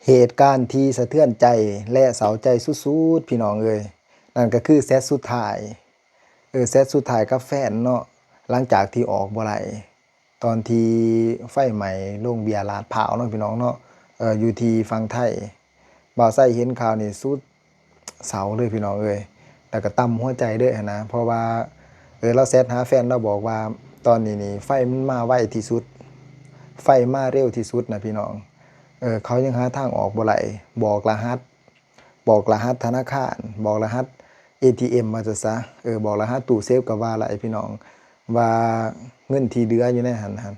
ເຫດການທີ່ສະເທືອນໃຈ ແລະ ເສົ້າໃຈສຸດໆ ພີ່ນ້ອງເອີຍ, ນັ້ນກໍຄືແຊັດສຸດທ້າຍ, ເອີ ແຊັດສຸດທ້າຍກັບແຟນເນາະ, ຫຼັງຈາກທີ່ອອກບໍ່ໄດ້ ຕອນທີ່ໄຟໄໝ້ໂຮງເບຍລາດພ້າວເນາະ ພີ່ນ້ອງເນາະ, ເອີ ຢູ່ທີ່ຝັ່ງໄທ. ບ່າວໄຊເຫັນຂ່າວນີ້ສຸດເສົ້າເລີຍ ພີ່ນ້ອງເອີຍ, ແລ້ວກໍຕ່ຳຫົວໃຈເລີຍຫັ້ນນະ, ເພາະວ່າ ເອີ ລາວແຊັດຫາແຟນ ລາວບອກວ່າ ຕອນນີ້ນີ້ໄຟມັນມາໄວທີ່ສຸດ, ໄຟມາເລັວທີ່ສຸດນະ ພີ່ນ້ອງ. ເອີ ເຂົາຍັງຫາທາງອອກບໍ່ໄດ້, ບອກລະຫັດ ບອກລະຫັດທະນາຄານ, ບອກລະຫັດເອທີເອັມວ່າຊັ້ນຊະ, ເອີ ບອກລະຫັດຕູ້ເຊຟກໍວ່າໄດ້ ພີ່ນ້ອງ, ວ່າເງິນທີ່ເຫຼືອຢູ່ໃນຫັ້ນຫັ້ນ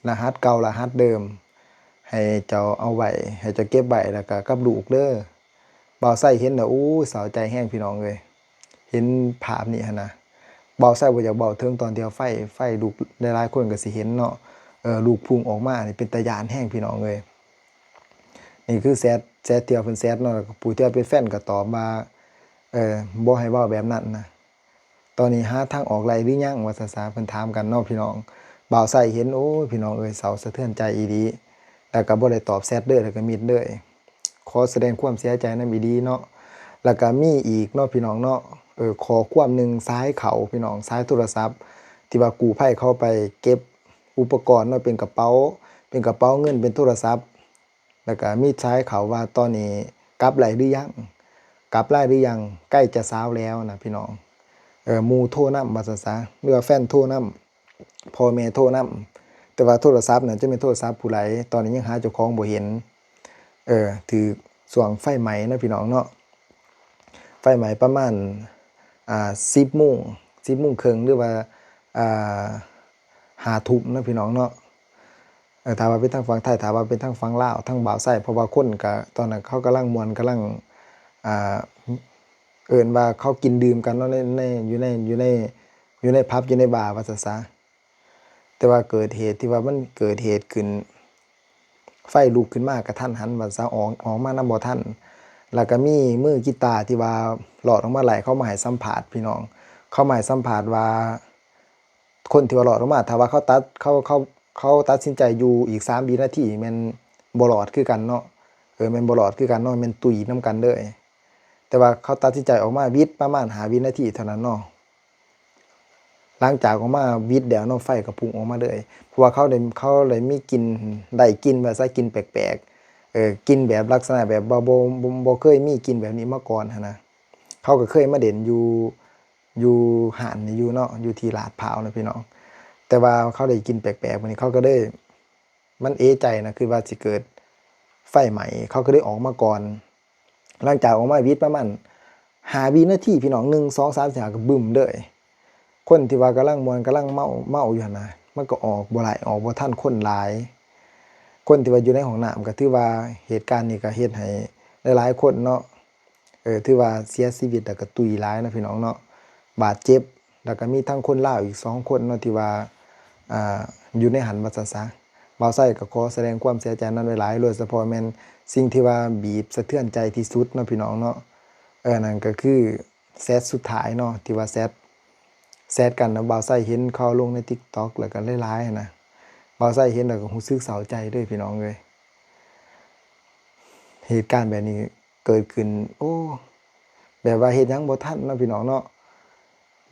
ລະຫັດເກົ່າ ລະຫັດເດີມ, ໃຫ້ເຈົ້າເອົາໄວ້, ໃຫ້ເຈົ້າເກັບໄວ້ ແລ້ວກໍກັບລູກເດີ. ບ່າວໄຊເຫັນແລ້ວ ໂອ້ຍ ເສົ້າໃຈແຮງ ພີ່ນ້ອງເອີຍ. ເຫັນພາບນີ້ຫັ້ນນະ, ບ່າວໄຊບໍ່ຢາກເວົ້າເຖິງຕອນທີ່ວ່າໄຟ ໄຟລຸກ, ຫຼາຍໆຄົນກໍຊິເຫັນເນາະ, ເອີ ລຸກພຸ່ງອອກມານີ້ເປັນຕາຢ້ານແຮງ ພີ່ນ້ອງເອີຍ. ນີ້ຄືແຊັດ ແຊັດທີ່ວ່າເພິ່ນແຊັດເນາະ, ແລ້ວກໍຜູ້ທີ່ວ່າເປັນແຟນກໍຕອບວ່າ ເອີ ບໍ່ໃຫ້ເວົ້າແບບນັ້ນນະ, ຕອນນີ້ຫາທາງອອກໄດ້ຫຼືຍັງ ວ່າຊັ້ນຊະ, ເພິ່ນຖາມກັນເນາະ ພີ່ນ້ອງ. ບ່າວໄຊເຫັນ ໂອ້ຍ ພີ່ນ້ອງເອີຍ ເສົ້າສະເທືອນໃຈອີ່ຫຼີ, ແລ້ວກໍບໍ່ໄດ້ຕອບແຊັດເດີ ແລ້ວກໍມິດເລີຍ. ຂໍສະແດງຄວາມເສຍໃຈນຳອີ່ຫຼີເນາະ. ແລ້ວກໍມີອີກເນາະ ພີ່ນ້ອງເນາະ, ເອີ ຂໍ້ຄວາມໜຶ່ງ ສາຍເຂົ້າ ພີ່ນ້ອງ, ສາຍໂທລະສັບ ທີ່ວ່າກູ້ໄພເຂົາໄປເກັບອຸປະກອນເນາະ, ເປັນກະເປົາ ເປັນກະເປົາເງິນ ເປັນໂທລະສັບ, ແລ້ວກໍມີສາຍເຂົ້າວ່າ ຕອນນີ້ກັບໄດ້ຫຼືຍັງ ກັບໄດ້ຫຼືຍັງ ໃກ້ຈະເຊົ້າແລ້ວນະ ພີ່ນ້ອງ. ເອີ ໝູ່ໂທນຳ ວ່າຊັ້ນຊະ ຫຼືວ່າແຟນໂທນຳ ພໍ່ແມ່ໂທນຳ, ແຕ່ວ່າໂທລະສັບນັ້ນຈະແມ່ນໂທລະສັບຜູ້ໃດ, ຕອນນີ້ຍັງຫາເຈົ້າຂອງບໍ່ເຫັນ. ເອີ ຖືກຊ່ວງໄຟໄໝ້ເນາະ ພີ່ນ້ອງເນາະ, ໄຟໄໝ້ປະມານ ອ່າ ສິບໂມງ ສິບໂມງເຄິ່ງ ຫຼືວ່າ ອ່າ ຫ້າທຸ່ມເນາະ ພີ່ນ້ອງເນາະ. ເອີ ຖ້າວ່າເປັນທາງຝັ່ງໄທ, ຖ້າວ່າເປັນທາງຝັ່ງລາວ ທາງບ່າວໄຊ, ເພາະວ່າຄົນກະ ຕອນນັ້ນເຂົາກຳລັງມ່ວນ ກຳລັງ ອ່າ ເອີ້ນວ່າເຂົາກິນດື່ມກັນເນາະ ໃນ ໃນ ຢູ່ໃນ ຢູ່ໃນ ຢູ່ໃນຜັບ ຢູ່ໃນບາ ວ່າຊັ້ນຊະ. ແຕ່ວ່າເກີດເຫດທີ່ວ່າມັນເກີດເຫດຂຶ້ນ ໄຟລຸກຂຶ້ນມາກະທັນຫັນ ວ່າຊະ ອອກ ອອກມານຳບໍ່ທັນ. ແລ້ວກະມີມືກີຕາທີ່ວ່າລອດອອກມາໄລ່ ເຂົາມາໃຫ້ສຳພາດ ພີ່ນ້ອງ, ເຂົາມາໃຫ້ສຳພາດວ່າ ຄົນທີ່ວ່າລອດອອກມາ ຖ້າວ່າເຂົາຕັດ ເຂົາ ເຂົາ ເຂົາຕັດສິນໃຈຢູ່ອີກສາມວິນາທີ ແມ່ນບໍ່ລອດຄືກັນເນາະ, ເອີ ແມ່ນບໍ່ລອດຄືກັນເນາະ, ແມ່ນຕຸຍນຳກັນເລີຍ. ແຕ່ວ່າເຂົາຕັດສິນໃຈອອກມາຫວິດປະມານຫ້າວິນາທີເທົ່ານັ້ນເນາະ. ຫຼັງຈາກອອກມາຫວິດແລ້ວເນາະ ໄຟກໍພຸ່ງອອກມາເລີຍ, ເພາະວ່າເຂົາໄດ້ ເຂົາໄດ້ມີກິ່ນ ໄດ້ກິ່ນ ວ່າຊະ ກິ່ນແປກໆ, ເອີ ກິ່ນແບບລັກສະນະແບບວ່າບໍ່ ບໍ່ ບໍ່ເຄີຍມີກິ່ນແບບນີ້ມາກ່ອນຫັ້ນນະ. ເຂົາກໍເຄີຍມາຫຼິ້ນຢູ່ ຢູ່ຮ້ານນີ້ຢູ່ເນາະ ຢູ່ທີ່ລາດພ້າວນະ ພີ່ນ້ອງ, ແຕ່ວ່າເຂົາໄດ້ກິ່ນແປກໆ ບາດນີ້ເຂົາກໍເລີຍ ມັນເອໃຈນະ ຄິດວ່າຊິເກີດໄຟໄໝ້, ເຂົາກໍເລີຍອອກມາກ່ອນ. ຫຼັງຈາກອອກມາຫວິດປະມານຫ້າວິນາທີ ພີ່ນ້ອງ, ໜຶ່ງ ສອງ ສາມ ສີ່ ຫ້າ ກໍບຶ້ມເລີຍ. ຄົນທີ່ວ່າກຳລັງມ່ວນ ກຳລັງເມົາ ເມົາຢູ່ຫັ້ນນະ ມັນກໍອອກບໍ່ໄດ້ ອອກບໍ່ທັນ, ຄົນຫຼາຍ. ຄົນທີ່ວ່າຢູ່ໃນຫ້ອງນ້ຳ ກໍຖືວ່າເຫດການນີ້ກໍເຮັດໃຫ້ຫຼາຍໆຄົນເນາະ ເອີ ຖືວ່າເສຍຊີວິດ ແລ້ວກໍຕຸຍຫຼາຍເນາະ ພີ່ນ້ອງເນາະ, ບາດເຈັບ. ແລ້ວກໍມີທັງຄົນລາວອີກສອງຄົນເນາະ ທີ່ວ່າ ອ່າ ຢູ່ໃນຫັ້ນ ວ່າຊັ້ນຊະ. ບ່າວໄຊກໍຂໍສະແດງຄວາມເສຍໃຈນຳຫຼາຍໆ, ໂດຍສະເພາະແມ່ນສິ່ງທີ່ວ່າບີບສະເທືອນໃຈທີ່ສຸດເນາະ ພີ່ນ້ອງເນາະ, ເອີ ນັ້ນກໍຄືແຊັດສຸດທ້າຍເນາະ ທີ່ວ່າແຊັດ ແຊັດກັນນະ. ບ່າວໄຊເຫັນເຂົາລົງໃນຕິກຕັອກ ແລ້ວກໍຫຼາຍໆຫັ້ນນະ, ບ່າວໄຊເຫັນແລ້ວກໍຮູ້ສຶກເສົ້າໃຈເລີຍ ພີ່ນ້ອງເອີຍ. ເຫດການແບບນີ້ ເກີດຂຶ້ນ ໂອ້ ແບບວ່າເຮັດຫຍັງບໍ່ທັນເນາະ ພີ່ນ້ອງເນາະ,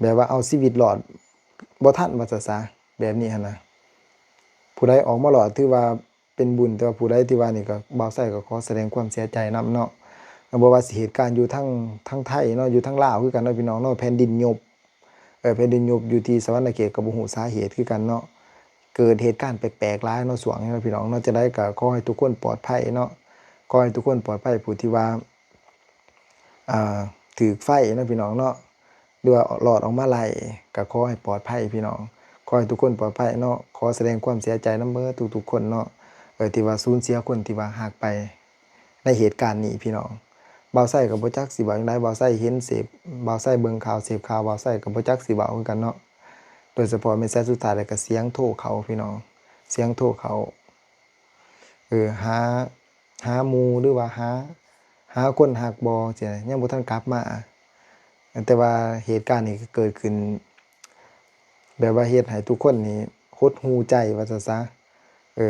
ແບບວ່າເອົາຊີວິດລອດບໍ່ທັນ ວ່າຊັ້ນຊະ, ແບບນີ້ຫັ້ນນະ. ຜູ້ໃດອອກມາລອດຖືວ່າເປັນບຸນ, ແຕ່ວ່າຜູ້ໃດທີ່ວ່ານີ້ກໍ ບ່າວໄຊກໍຂໍສະແດງຄວາມເສຍໃຈນຳເນາະ. ບໍ່ວ່າຊິເຫດການຢູ່ທາງ ທາງໄທເນາະ, ຢູ່ທາງລາວຄືກັນເນາະ ພີ່ນ້ອງເນາະ, ແຜ່ນດິນຍຸບ ເອີ ແຜ່ນດິນຍຸບຢູ່ທີ່ສະຫວັນນະເຂດ ກໍບໍ່ຮູ້ສາເຫດຄືກັນເນາະ. ເກີດເຫດການແປກໆຫຼາຍເນາະ ຊ່ວງນີ້ເນາະ ພີ່ນ້ອງເນາະ. ຈັ່ງໃດກໍຂໍໃຫ້ທຸກຄົນປອດໄພເນາະ, ຂໍໃຫ້ທຸກຄົນປອດໄພ. ຜູ້ທີ່ວ່າ ອ່າ ຖືກໄຟເນາະ ພີ່ນ້ອງເນາະ, ຫຼືວ່າລອດອອກມາໄດ້ ກໍຂໍໃຫ້ປອດໄພ ພີ່ນ້ອງ, ຂໍໃຫ້ທຸກຄົນປອດໄພເນາະ. ຂໍສະແດງຄວາມເສຍໃຈນຳເບີດທຸກໆຄົນເນາະ ເອີ ທີ່ວ່າສູນເສຍຄົນທີ່ວ່າຮັກໄປ ໃນເຫດການນີ້ ພີ່ນ້ອງ. ບ່າວໄຊກໍບໍ່ຈັກຊິເວົ້າຈັ່ງໃດ, ບ່າວໄຊເຫັນເສບ ບ່າວໄຊເບິ່ງຂ່າວ ເສບຂ່າວ, ບ່າວໄຊກໍບໍ່ຈັກຊິເວົ້າຄືກັນເນາະ. ໂດຍສະເພາະແມ່ນແຊັດສຸດທ້າຍ ແລ້ວກໍສຽງໂທເຂົ້າ ພີ່ນ້ອງ, ສຽງໂທເຂົ້າ ເອີ ຫາ ຫາໝູ່ ຫຼືວ່າຫາ ຫາຄົນຮັກບໍ່ ຈັ່ງຊີ້ນະ, ຍັງບໍ່ທັນກັບມາ. ແຕ່ວ່າເຫດການນີ້ກໍເກີດຂຶ້ນ ແບບວ່າເຮັດໃຫ້ທຸກຄົນນີ້ຫົດຫູ່ໃຈ ວ່າຊັ້ນຊະ. ເອີ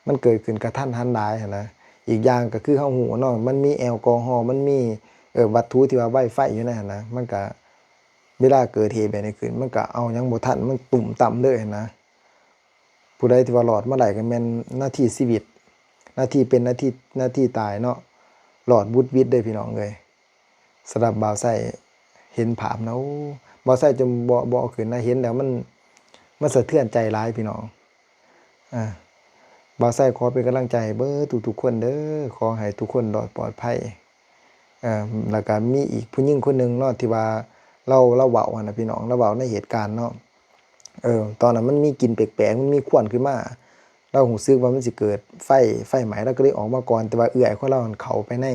ມັນເກີດຂຶ້ນກະທັນຫັນຫຼາຍຫັ້ນນະ, ເຫ ອີກຢ່າງກໍຄືເຮົາຮູ້ເນາະ ມັນມີແອລກໍຮໍ ມັນມີ ເອີ ວັດຖຸທີ່ວ່າໄວໄຟຢູ່ໃນຫັ້ນນະ ມັນກະ ເວລາເກີດເຫດແບບນີ້ຂຶ້ນ ມັນກະເອົາຫຍັງບໍ່ທັນ ມັນຕຸ່ມຕ່ຳເລີຍຫັ້ນນະ. ຜູ້ໃດທີ່ວ່າລອດມາໄດ້ກໍແມ່ນນາທີຊີວິດ ນາທີເປັນ ນາທີ ນາທີຕາຍເນາະ ລອດຫວຸດຫວິດເດ້ພີ່ນ້ອງເອີຍ. ສຳລັບບ່າວໄຊເຫັນພາບນະ ໂອ້ ບ່າວໄຊຈົນບໍ່ ບໍ່ເອົາຂຶ້ນນະ ເຫັນແລ້ວມັນ ມັນສະເທືອນໃຈຫຼາຍພີ່ນ້ອງ. ອ່າ ບ່າວໄຊຂໍເປັນກຳລັງໃຈໃຫ້ເບິດທຸກໆຄົນເດີ ຂໍໃຫ້ທຸກຄົນລອດປອດໄພ. ເອີ ແລ້ວກະມີອີກຜູ້ຍິງຄົນໜຶ່ງເນາະ ທີ່ວ່າລາວ ລາວເວົ້າຫັ້ນນະພີ່ນ້ອງ ລາວເວົ້າໃນເຫດການເນາະ ເອີ ຕອນນັ້ນມັນມີກິ່ນແປກໆ ມັນມີຄວັນຂຶ້ນມາ ລາວຮູ້ສຶກວ່າມັນຊິເກີດໄຟ ໄຟໄໝ້ ລາວກໍເລີຍອອກມາກ່ອນ ແຕ່ວ່າເອື້ອຍຂອງລາວຫັ້ນເຂົ້າໄປໃນ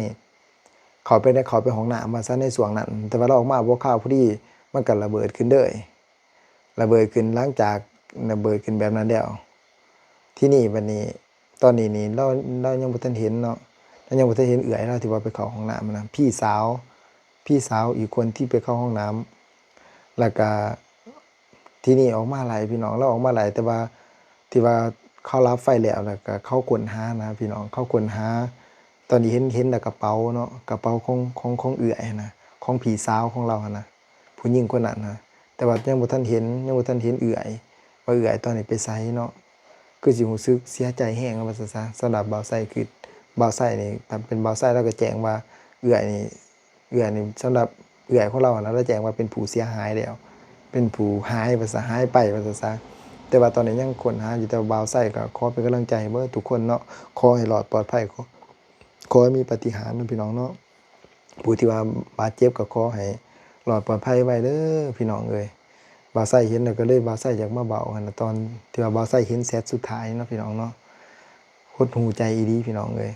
ເຂົ້າໄປໃນ ເຂົ້າໄປຫ້ອງນ້ຳວ່າຊັ້ນໃນຊ່ວງນັ້ນ ແຕ່ວ່າລາວອອກມາບໍ່ຄາວ ພໍດີມັນກໍລະເບີດຂຶ້ນເລີຍ ລະເບີດຂຶ້ນ ຫຼັງຈາກລະເບີດຂຶ້ນແບບນັ້ນແລ້ວ ທີນີ້ບັດນີ້ ຕອນນີ້ນີ້ລາວ ລາວຍັງບໍ່ທັນເຫັນເນາະ ລາວຍັງບໍ່ທັນເຫັນເອື້ອຍລາວທີ່ວ່າໄປເຂົ້າຫ້ອງນ້ຳນະ ພີ່ສາວ ພີ່ສາວອີກຄົນທີ່ໄປເຂົ້າຫ້ອງນ້ຳ ແລ້ວກະ ທີນີ້ອອກມາໄລ່ພີ່ນ້ອງ ລາວອອກມາໄລ່ ແຕ່ວ່າທີ່ວ່າເຂົາດັບໄຟແລ້ວ ແລ້ວກະເຂົາຄົ້ນຫານະພີ່ນ້ອງ ເຂົາຄົ້ນຫາ ຕອນນີ້ເຫັນ ເຫັນແຕ່ກະເປົາເນາະ ກະເປົາຂອງ ຂອງ ຂອງເອື້ອຍຫັ້ນນະ ຂອງພີ່ສາວຂອງລາວຫັ້ນນະ ຜູ້ຍິງຄົນນັ້ນນະ ແຕ່ວ່າຍັງບໍ່ທັນເຫັນ ຍັງບໍ່ທັນເຫັນເອື້ອຍ ວ່າເອື້ອຍຕອນນີ້ໄປໃສເນາະ ຄືຊິຮູ້ສຶກເສຍໃຈແຮງວ່າຊັ້ນຊະ. ສຳລັບບ່າວໄຊ ຄືບ່າວໄຊນີ້ ຖ້າເປັນບ່າວໄຊລາວກໍແຈ້ງວ່າເອື້ອຍນີ້ ເອື້ອຍນີ້ ສຳລັບເອື້ອຍຂອງລາວຫັ້ນນະ ລາວແຈ້ງວ່າເປັນຜູ້ເສຍຫາຍແລ້ວ ເປັນຜູ້ຫາຍວ່າຊະ ຫາຍໄປວ່າຊັ້ນຊະ. ແຕ່ວ່າຕອນນີ້ຍັງຄົ້ນຫາຢູ່ ແຕ່ວ່າບ່າວໄຊກໍຂໍເປັນກຳລັງໃຈໃຫ້ເບິດທຸກຄົນເນາະ ຂໍໃຫ້ລອດປອດໄພ ຂໍ ຂໍໃຫ້ມີປາຕິຫານເນາະພີ່ນ້ອງເນາະ. ຜູ້ທີ່ວ່າບາດເຈັບກໍຂໍໃຫ້ລອດປອດໄພໄວເດີພີ່ນ້ອງເອີຍ. ບ່າວໄຊເຫັນແລ້ວກໍເລີຍ ບ່າວໄຊຢາກມາເວົ້າຫັ້ນນະ ຕອນທີ່ວ່າບ່າວໄຊເຫັນແຊັດສຸດທ້າຍເນາະພີ່ນ້ອງເນາະ ຫົດຫູ່ໃຈອີ່ຫຼີພີ່ນ້ອງເອີຍ.